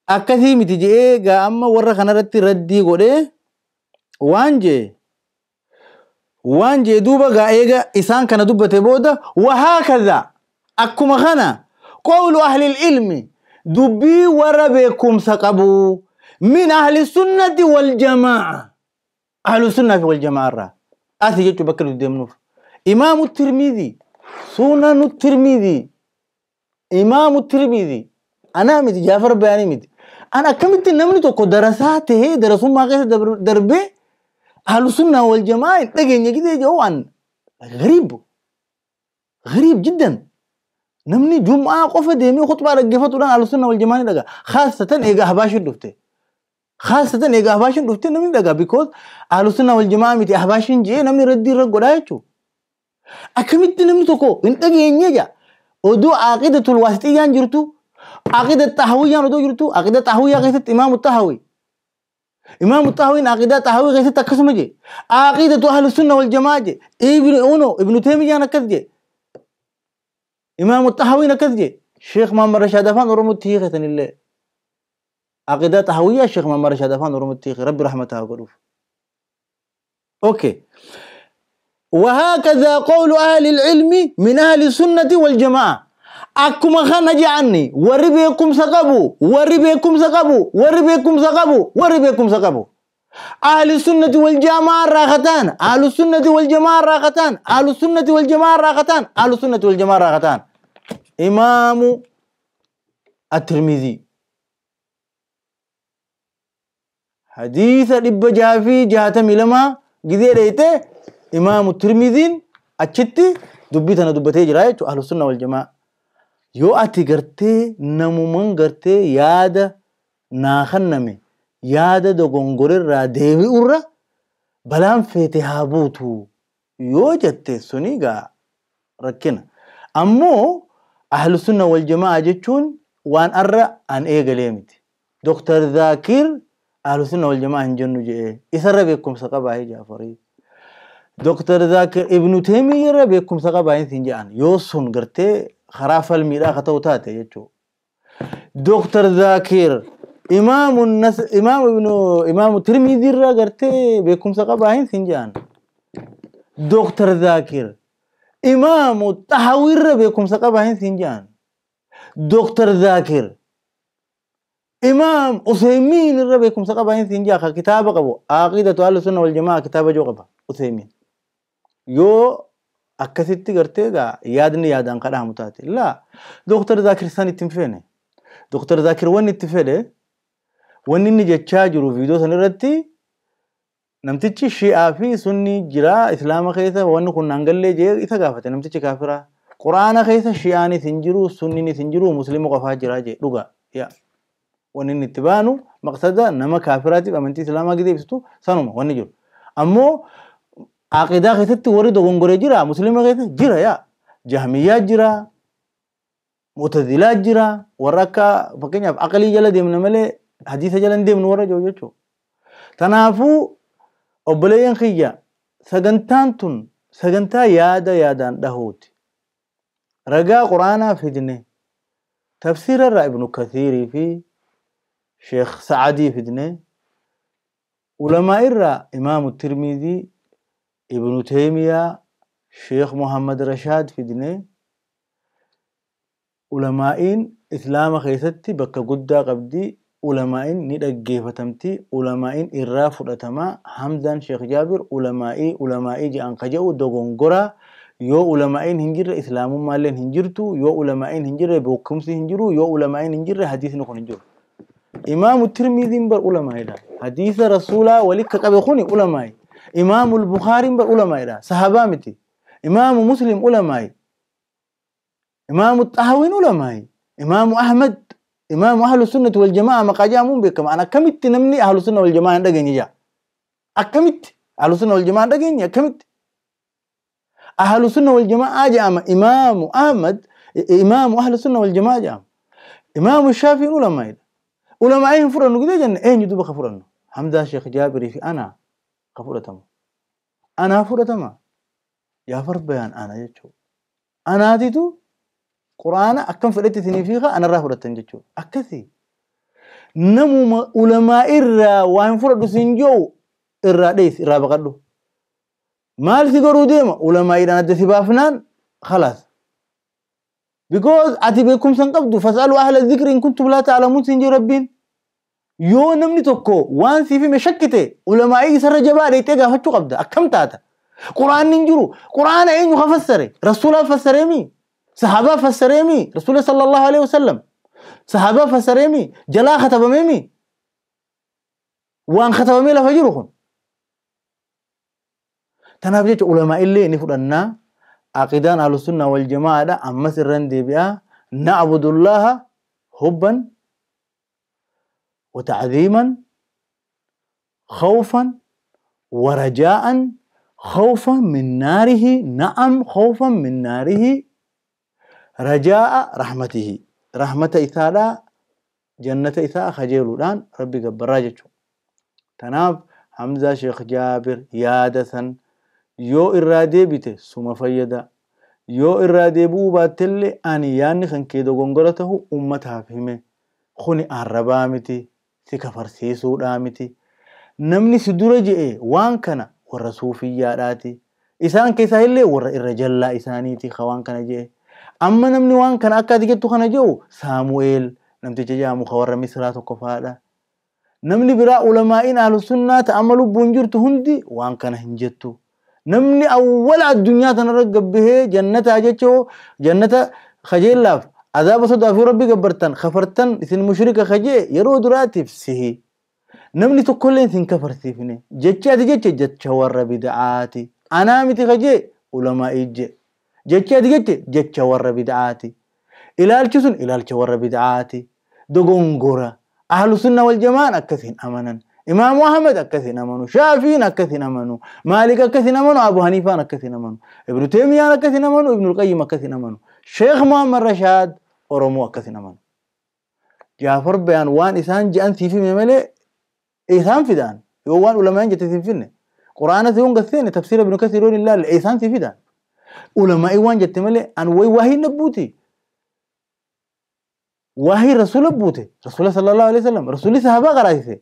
أكثي متجي أما ورا خنرتي ردي قولي وانجي وانجي دوبا غا إسان كان دوبة بودا. وهكذا أكما خنا قول أهل العلم دبي وربكم سقبوا من أهل السنة والجماعة، أهل السنة والجماعة را أثي جتو بكر الدمنوف إمام الترمذي سنن الترمذي إمام الترمذي أنا مت جعفر بياني مت أنا كم تنمني تو درساته درسوا ما غير دربه أهل السنة والجماعة تجيني كده جوان غريب غريب جدا. نمني جمعة قف ديمي خطبة رجفت ودان أهل السنة والجماعة دقا خاصة إيجا أحباش دفته، خاصة إيجا أحباش دفته نمني دقا because أهل السنة والجماعة متي أحباشين جي نمني ردي رجولايتو أكملت نمني تكو إنت جيني جا ودو عقيدة الواسطية جرتو عقيدة الطحاوية ودو جرتو عقيدة الطحاوية غيثت إمام الطحاوي إمام الطحاوي عقيدة الطحاوي غيثت تقسم جي عقيدة أهل السنة والجماعة جي ابن أونو ابن تيمية نكذ جي إمام الطحاوي نكذ جي شيخ محمد رشاد أفان ورمو التيخ الله عقيدة طحاوية الشيخ محمد رشاد أفان ورمو التيخ ربي رحمته قلوف. okay. وهكذا قول أهل العلم من أهل السنة والجماعة. Akkuma kana jedhani warri beekumsa qabu, warri beekumsa qabu, warri beekumsa qabu, warri beekumsa qabu. Ahlu sunnati wal jamaa raakataan, ahlu sunnati wal jamaa raakataan, ahlu sunnati wal jamaa raakataan, ahlu sunnati wal jamaa raakataan. Imaamu At-Tirmizii hadiisa 662 gizee dheeyte Imaamu Tirmiziin achitti dubbii tana dubbatee jira jechuudha ahlu sunna wal jamaa. Yoo ati gartee namuman gartee yaada naa kenname yaada dogongorerraa deebi'urra balaan feete haa buutu yoo jette suni gaa rakkina. Ammoo ahlu sunna wal jamaa jechuun waan arra an eegalee miti. Dooktar Zaakir ahlu sunna wal jamaa hin jennu jedhee isarra beekumsa qabaa Jaafarii. Dooktar Zaakir Ibnu Teemiyyarra beekumsa qabaa hin jedhan yoo sun gartee karaa falmiidhaa akka ta'u taate jechuudha. Dooktar Zaakir Imaamu Tirmiziirra gartee beekumsa qabaa hin jedhan. Dooktar Zaakir Imaamu Xahawiirra beekumsa qabaa hin jedhan. Dooktar Zaakir Imaam Useymiin irra beekumsa qabaa hin jedhan kitaaba qabu Aqidatu Ahlu Sunna wal Jamaa kitaaba joo qaba Useymiin. Yoo akkasitti gartee gaa yaadni yaadaan kadhaamu taate laa Dooktar Zaakir san itti hin feene. Dooktar Zaakir wanni itti fedhe wanni inni jechaa jiru viidiyoo san irratti namtichi Shi'aa fi Sunni jira Islaama keessa wanni kun hangallee jee isa gaafate namtichi kaafiraa. Quraana keessa Shi'aanis hin jiru Sunniinis hin jiru Musliima qofaa jira jee dhugaa yaa wanni inni itti baanu maqsada nama kaafiraatiif amantii Islaamaa gidee ibsitu sanuma wanni jiru. Ammoo aqidaa keessatti warri dogongoree jira Musliima keessa jira yaa Jahmiyyaa jira Mu'tazilaa jira warra akka fakkeenyaaf aqlii jala deemna malee hadiisa jala hin deemnu warra jiru jechuudha. Kanaafuu obboleeyyan kiyya sagantaan tun sagantaa yaada yaadaan dhahuuti. Ragaa Quraanaa fidne tafsiira irraa Ibnu Kathiirii fi Sheekh Sa'adii fidne ulamaa irraa Imaamu Tirmizii Ibnu Teemiyaa Sheekh Muhammad Rashaad fidne ulamaa'iin Islaama keessatti bakka guddaa qabdi. Ulamaa'iin ni dhaggeeffatamti. Ulamaa'iin irraa fudhatamaa. Hamzaan Sheekh Jaabir ulamaa'ii ulamaa'ii jedhan ka jedhu dogongoraa. Yoo ulamaa'iin hin jirre Islaamummaalleen hin jirtu. Yoo ulamaa'iin hin jirre beekumsi hin jiru. Yoo ulamaa'iin hin jirre hadiisni kun hin jiru. Imaamu Tirmiziin bar ulamaa'idha. Hadiisa Rasuulaa walikka qabe kuni ulamaa'i. Imaamu Bukhaariin bar ulamaa'idha. Sahabaa miti. Imaamu Muslim ulamaa'i. Imaamu Xahawiin ulamaa'i. Imaamu Ahmad Imaamu Ahlu Sunnati wal Jamaa maqaa jedhamuun beekama. An akkamitti namni Ahlu Sunna wal Jamaa hin dhageenye jaa? Akkamitti Ahlu Sunna wal Jamaa hin dhageenye akkamitti? Ahlu Sunna wal Jamaa jedhama. Imaamu Ahmad Imaamu Ahlu Sunna wal Jamaa jedhama. Imaamu Shaafiin ulamaa'idha. Ulamaa'ii hin fudhannu gidee jenne eenyu duuba ka fudhannu? Hamzaa Sheekh Jaabirii fi ana ka fudhatamu. Anaa fudhatama. Jaafar Bayaan ana jechuudha. Anaatitu Quraana akkam fedhetti isinii fiiqa anarraa fudhattan jechuudha. Akkasii namuma ulamaa irraa waa hin fudhadhu siin jiru irraa dheessi irraa baqadhu. Maal si godhuu deema ulamaa'iidhaan adda si baafnaan khalaas. Because ati beekumsa hin qabdu fas'alu ahla dhikri in kuntum laa ta'lamuun siin jiru Rabbiin. Yoo namni tokko waan siif hime shakkite ulamaa'ii isarra jabaa dheeyxee gaafachuu qabda akkam taata. Quraanni hin jiru Quraana eenyu ka fassare Rasuulaa fassareemii. Sahabaa fassareemi Rasuula sallallahu alaihi wasallam sahabaa fassareemi jalaa katabameemi waan katabamee lafa jiru kun. Tanaaf jecha ulamaa illee ni fudhannaa aqidaan ahlu sunna wal jamaadha ammas irran deebi'aa na'budullaha hubban wa ta'ziiman khawfan wa rajaa'an khawfan min naarihi na'am khawfan min naarihi رجاء رحمته رحمة إثالا جنة إثاء خجيلودان ربي قبر تناف حمزة شيخ جابر يادسا يو إرادي بيته سما فيدا يو إرادي بوبا تلي أني ياني خنكيدو غنغرته أمتها فهمه خوني أربامتي سكفرسيسو دامتي نمني سدورجي وان كان ورسوفيا داتي إسان كيسا اللي ور الرجل إسانيتي خوان كان جي Amma namni waan kana akka ati jettu kana jiru Saamu'eel namticha jedhamu ka warra Misraa tokko fa'aadha. Namni biraa ulamaa'iin ahlusunnaa ta amma lubbuun jirtu hundi waan kana hin jettu. Namni awwala addunyaa tanarra gabbahee jannataa jechoo jannata kajeellaaf azaaba sodaaf yoo rabbi gabbartan kafartan isin mushrika kajee yeroo duraatiif sihi. Namni tokkollee isin kafarsiifne jechi ati jeche jecha warra bid'aati. Anaa miti kajee ulamaa'ii je. Jechi ati jeche jecha warra bid'aati. Ilaalchi sun ilaalcha warra bid'aati. Dogongora. Ahlu sunna wal jamaan akkas hin amanan. Imaamu Ahmad akkas hin amanu. Shaafiin akkas hin amanu. Maalik akkas hin amanu. Abu Haniifaan akkas hin amanu. Ibnu Teemiyaan akkas hin amanu. Ibnul Qayyim akkas hin amanu. Sheekh Muhammad Rashaad Oromoo akkas hin amanu. Jaafar Bayaan waan isaan je'an siif hime malee isaan fidaan. Yoo waan ulamaan jette siif finne. Quraana si hunda seene tafsiira Ibnu Kasiir yoo hin ilaalle isaan siif fidaan. Ulamaa'ii waan jette malee an wayi waa hin dhabbuuti. Waahii rasuula buute. Rasuula sallallahu alaihi wasallam. Rasuulli sahabaa qaraasise.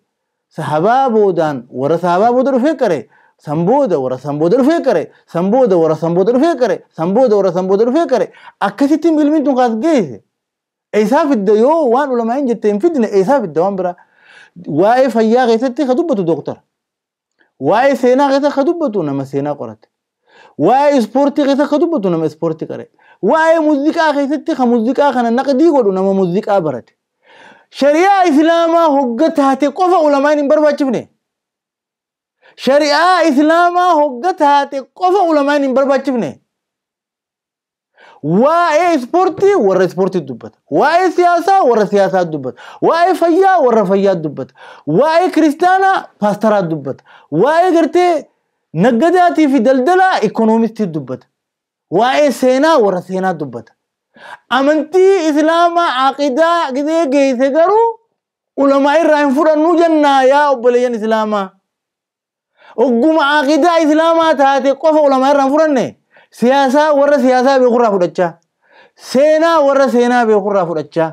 Sahabaa boodaan warra sahabaa booda dhufee qare. San booda warra san booda dhufee qare. San booda warra san booda dhufee qare. San booda warra san booda dhufee qare. Akkasitti ilmiin tun kaas geesse. Eessaa fidda yoo waan ulamaa'in jette hin fidne eessaa fidda waan biraa. Waa'ee fayyaa keessatti ka dubbatu dooktara. Waa'ee seenaa keessatti ka dubbatu nama seenaa qorate. Waa'ee ispoortii keessatti ka dubbatu nama ispoortii qare. Waa'ee muuziqaa keessatti ka muuziqaa kana naqdii godhu nama muuziqaa barate. Shari'aa Islaamaa hogga taate qofa ulamaan hin barbaachifne. Shari'aa Islaamaa hogga taate qofa ulamaan hin barbaachifne. Waa'ee ispoortii warra ispoortii dubbata. Waa'ee siyaasaa warra siyaasaa dubbata. Waa'ee fayyaa warra fayyaa dubbata. Waa'ee kiristaanaa paastaraa dubbata. Waa'ee gartee naggadaatii fi daldalaa ikoonomistii dubbata. Waa'ee seenaa warra seenaa dubbata. Amantii Islaamaa aqidaa gidee geesse garuu ulamaa irraa hin fudhannu jennaa yaa obboleeyyan Islaamaa. Ogguma aqidaa Islaamaa taate qofa ulamaa irraa hin fudhanne. Siyaasaa warra siyaasaa beekurraa fudhachaa. Seenaa warra seenaa beekurraa fudhachaa.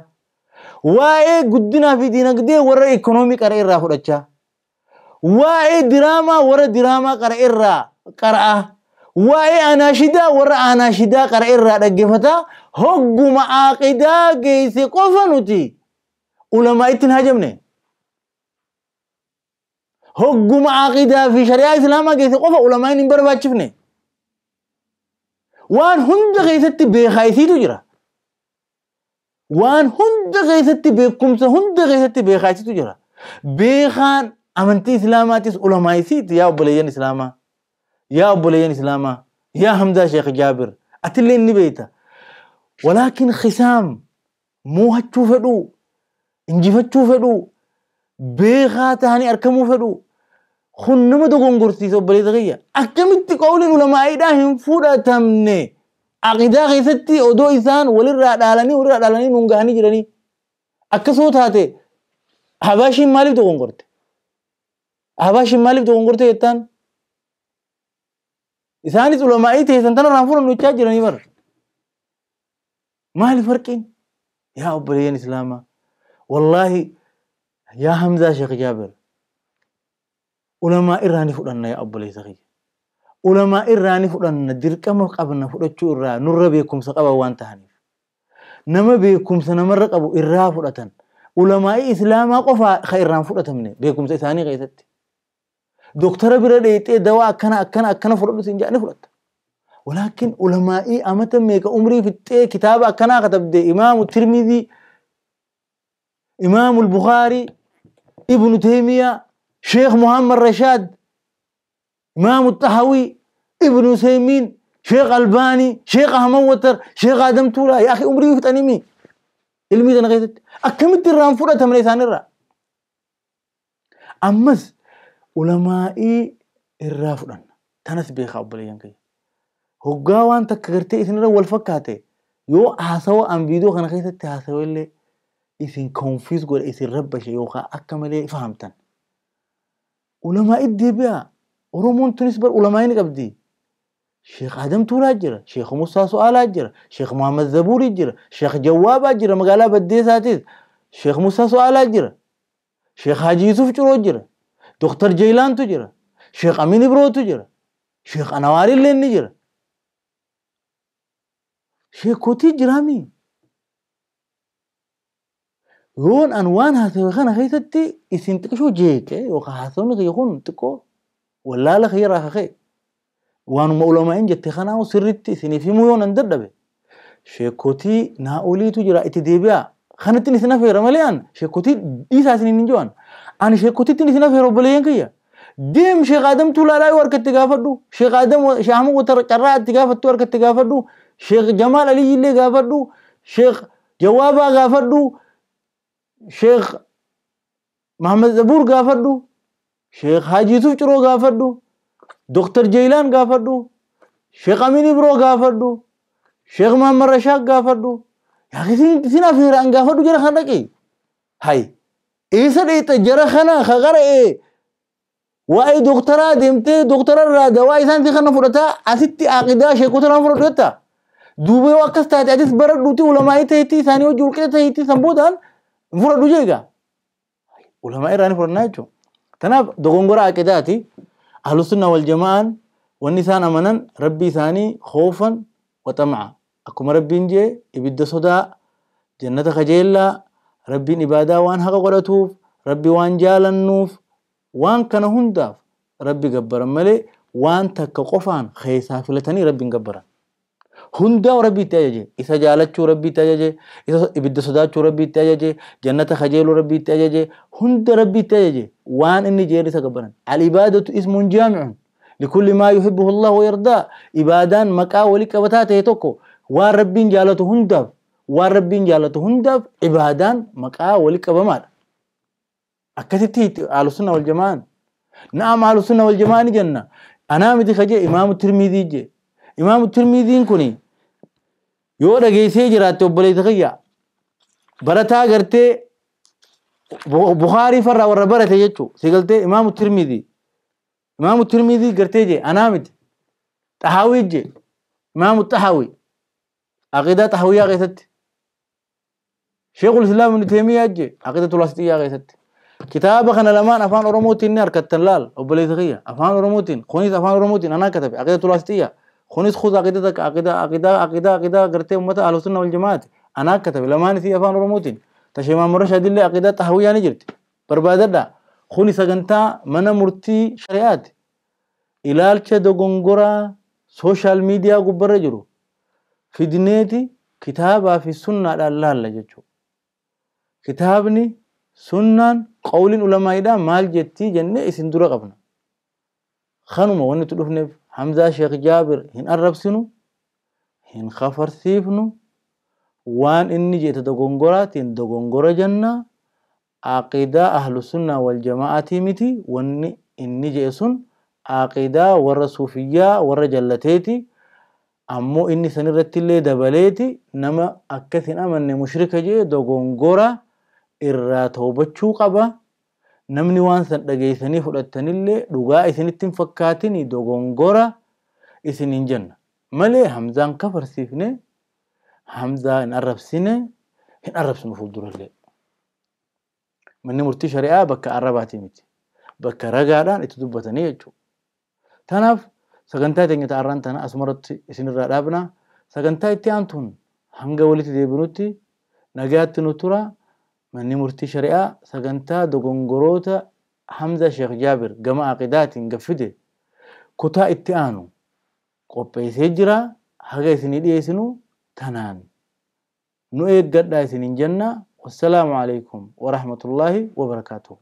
Waa'ee guddinaa fi dinagdee warra ikoonoomii qara irraa fudhachaa. Waa'ee diraamaa warra diraamaa qara irraa qara'a. Waa'ee anaashidaa warra anaashidaa qara irraa dhaggeeffataa. Hogguma aqidaa geesse qofa nuti ulamaa ittiin hajamne. Hogguma aqidaa fi shari'aa Islaamaa geesse qofa ulamaa hin barbaachifne. Waan hunda keessatti beekaa isiitu jira. Waan hunda keessatti beekumsa hunda keessatti beekaa isiitu jira. Beekaan amantii Islaamaatis ulamaa isiiti yaa obboleeyyan Islaamaa. Yaa obboleeyyan Islaamaa. Yaa Hamzaa Sheekh Jaabir. Atillee ni beekta. Walaakin khisaam moohachuu fedhuu, injifachuu fedhuu, beekaa ta'anii argamuu fedhuu. Kun nama dogongorsiisa obboleessa kiyya. Akkamitti qawliin ulamaa'iidhaa hin fudhatamne? Aqidaa keessatti odoo isaan walirraa dhaalanii nuun gahanii jiranii. Akkasoo taate Habashiin maaliif dogongorte? Habashiin maaliif dogongorte jettaan? Isaanis ulamaa'ii teessan tanarraa hin fudhannu jechaa jiranii bara. Maali farqiin? Yaa obboleeyyan Islaamaa. Wallaahi yaa Hamzaa Sheekh Jaabir. Ulamaa irraa ni fudhanna yaa obboleessa kiyya. Ulamaa irraa ni fudhanna dirqama qabna fudhachuu irraa nurra beekumsa qaban waan ta'aniif. Nama beekumsa namarra qabu irraa fudhatan. Ulamaa'ii Islaamaa qofaa ka irraan fudhatamne beekumsa isaanii keessatti. Dooktara bira dheeyxee dawaa akkana akkana akkana fudhadhu siin jedhanii fudhatta. Walaakin ulamaa'ii amata meeqa umrii fixxee kitaaba akkanaa katabde Imaamu Tirmizii, Imaamu Bukhaarii, Ibnu Teemiyaa, Sheekh Muhammad Rashaad, Imaamu Xahawii, Ibnu Useymiin, Sheekh Albaanii, Sheekh Ahmad Watar, Sheekh Adam Tuulaa yaa akhi umrii fixanii mi ilmii tana keessatti akkamitti irraan fudhatamne isaanirraa. Ammas ulamaa'ii irraa fudhanna. Tanas beekaa obboleeyyan kiyya. Hoggaa waan takka gartee isinirra wal fakkaate yoo haasawa an viidiyoo kana keessatti haasawa illee isin confuse godhe isin rabbashe yookaan akka malee fahamtan. Ulamaa'ii deebi'a. Oromoon tunis bar ulamaa'ii ni qabdi. Sheekh Adam Tuulaa jira, Sheekh Musaa Su'aalaa jira, Sheekh Muhammad Zabuurii jira, Sheekh Jawaabaa jira magaalaa Baddeessaatis, Sheekh Musaa Su'aalaa jira, Sheekh Haji Yusuf Ciroo jira, Dooktar Jeylaantu jira, Sheekh Amin Ibrootu jira, Sheekh Anawaarillee ni jira. Sheekotii jiraami. Yoon an waan haasawe kana keessatti isin xiqqishoo jeeqe yookaan haasawni kiyya kun xiqqoo wallaala kiyya irraa kaka'e waanuma ulamaa'in jette kanaa sirriitti isiniif himuu yoon an dadhabe sheekotii naa oliitu jira itti deebi'aa. Kanattiin isin afeera malee an sheekotii dhiisaa isiniin hin jiran. Ani sheekotittiin isin afeera obboleeyyan kiyya. Deem Sheekh Adam Tuulaadhaa yoo harkatti gaafadhu. Sheekh Adam Sheekh Ahmad Watar carraa itti gaafattu harkatti gaafadhu. Sheekh Jamaal Aliyyi illee gaafadhu. Sheekh Jawaabaa gaafadhu. Sheekh Mahamad Zabuur gaafadhu. Sheekh Haji Yusuf Ciroo gaafadhu. Dr. Jeylaan gaafadhu. Sheekh Amin Ibroo gaafadhu. Sheekh Mahamad Rashaaq gaafadhu. Yaa isin afeera an gaafadhu jara kan dhaqe. Hay. Eessa dheexa jara kana ka qara'e waa'ee doktaraa deemtee doktararraa dawaa isaan si kana fudhataa asitti aqidaa sheekota irraa fudhadhu jetta. Duuba yoo akkas taate atis baradhuuti ulamaa'ii ta'etti isaanii hojii ulqixa ta'etti san boodaan hin fudhadhu jeega. Ulamaa'ii irraa ni fudhannaa jechuudha. Kanaaf dogongora aqidaati. Ahlusunna wal jama'aan wanni isaan amanan rabbi isaanii khoofan wa xama'a. Akkuma rabbiin jee ibidda sodaa jannata kajeellaa rabbiin ibaadaa waan haqa godhatuuf rabbi waan jaalannuuf waan kana hundaaf rabbi gabbaran malee waan takka qofaan keessaa filatanii rabbiin gabbaran. Hundaa rabbi itti ajaje isa jaalachuu rabbi itti ajaje isa ibidda sodaachuu rabbi itti ajaje jannata kajeeluu rabbi itti ajaje hunda rabbi itti ajaje waan inni jeen isa gabbaran. Al-ibaadatu ismun jaami'un likulli maa yuhibbuhu Allah wa yardaa. Ibaadaan maqaa walii qabataa ta'e tokko waan rabbiin jaalatu hundaaf waan rabbiin jaalatu hundaaf ibaadaan maqaa walii qabamaadha. Akkasitti ahlusunna wal jama'aan. Na'am ahlusunna wal jama'aan ni jenna. Anaa miti kaje Imaamu Tirmidii je. Imaamu Tirmidiin kuni yoo dhageessee jiraatte obboleessa kiyya barataa gartee Bukhaarii farraa warra barate jechuu si galtee Imaamu Tirmidii. Imaamu Tirmidii gartee je anaa miti. Xahaawii je Imaamu Xahaawii aqidaa Xahaawiyaa keessatti. Sheekul Islaam Ibn Taymiyaa je aqidatul Wasixiyyaa keessatti. Kitaaba kana lamaan afaan Oromootiin ni harkattan laal obboleessa kiyya afaan Oromootiin kunis afaan Oromootiin anaa katabe aqidatul Wasixiyyaa kunis khuz aqida aqida aqida aqida aqida gartee ummata ahlusunna wal jamaati anaa katabe lamaan isii afaan Oromootiin tashee Maamur Rashaadillee aqidaa Xahawiyyaa ni jirti barbaadadha kuni sagantaa mana murtii shari'aati ilaalcha dogongoraa sooshaal miidiyaa gubbarra jiru fidneeti kitaabaa fi sunnaadhaan laalla jechuudha. Kitaabni sunnaan qawliin ulamaa'idhaa maal jettii jennee isin dura qabna. Kanuma wanni nuti dhufneef Hamzaa Sheekh Jaabir hin arrabsinu, hin kafarsiifnu, waan inni jedhe dogongoraatiin dogongora jenna. Aqidaa ahlusunnaa wal jama'aatii miti wanni inni jedhe sun aqidaa warra suufiyyaa warra jallateeti. Ammoo inni sanirratti illee dabaleeti nama akkas hin amanne mushrika jedhe dogongora irraa toobachuu qaba. Namni waan san dhageessanii fudhattanillee dhugaa isinitti hin fakkaatin dogongora isin hin jenna. Malee Hamzaan kafarsiifne, Hamzaa hin arrabsine, hin arrabsinu fuuldurallee. Manni murtii shari'aa bakka arrabaatii miti. Bakka ragaadhaan itti dubbatanii jechuudha. Tanaaf sagantaa teenya ta'arraan tana asumarratti isinirraa dhaabna. Sagantaa itti aantuun hanga walitti deebinutti nagaatti nu tura. Manni murtii shari'aa sagantaa dogongoroota Hamza Sheekh Jaabir gama aqidaatiin gaffide kutaa itti aanu qopheessee jira. Haga isinii dhiyeessinu tanaan nu eeggadhaa isiniin jenna. Wassalaamu alaikum warahmatullaahi wabarakaatuh.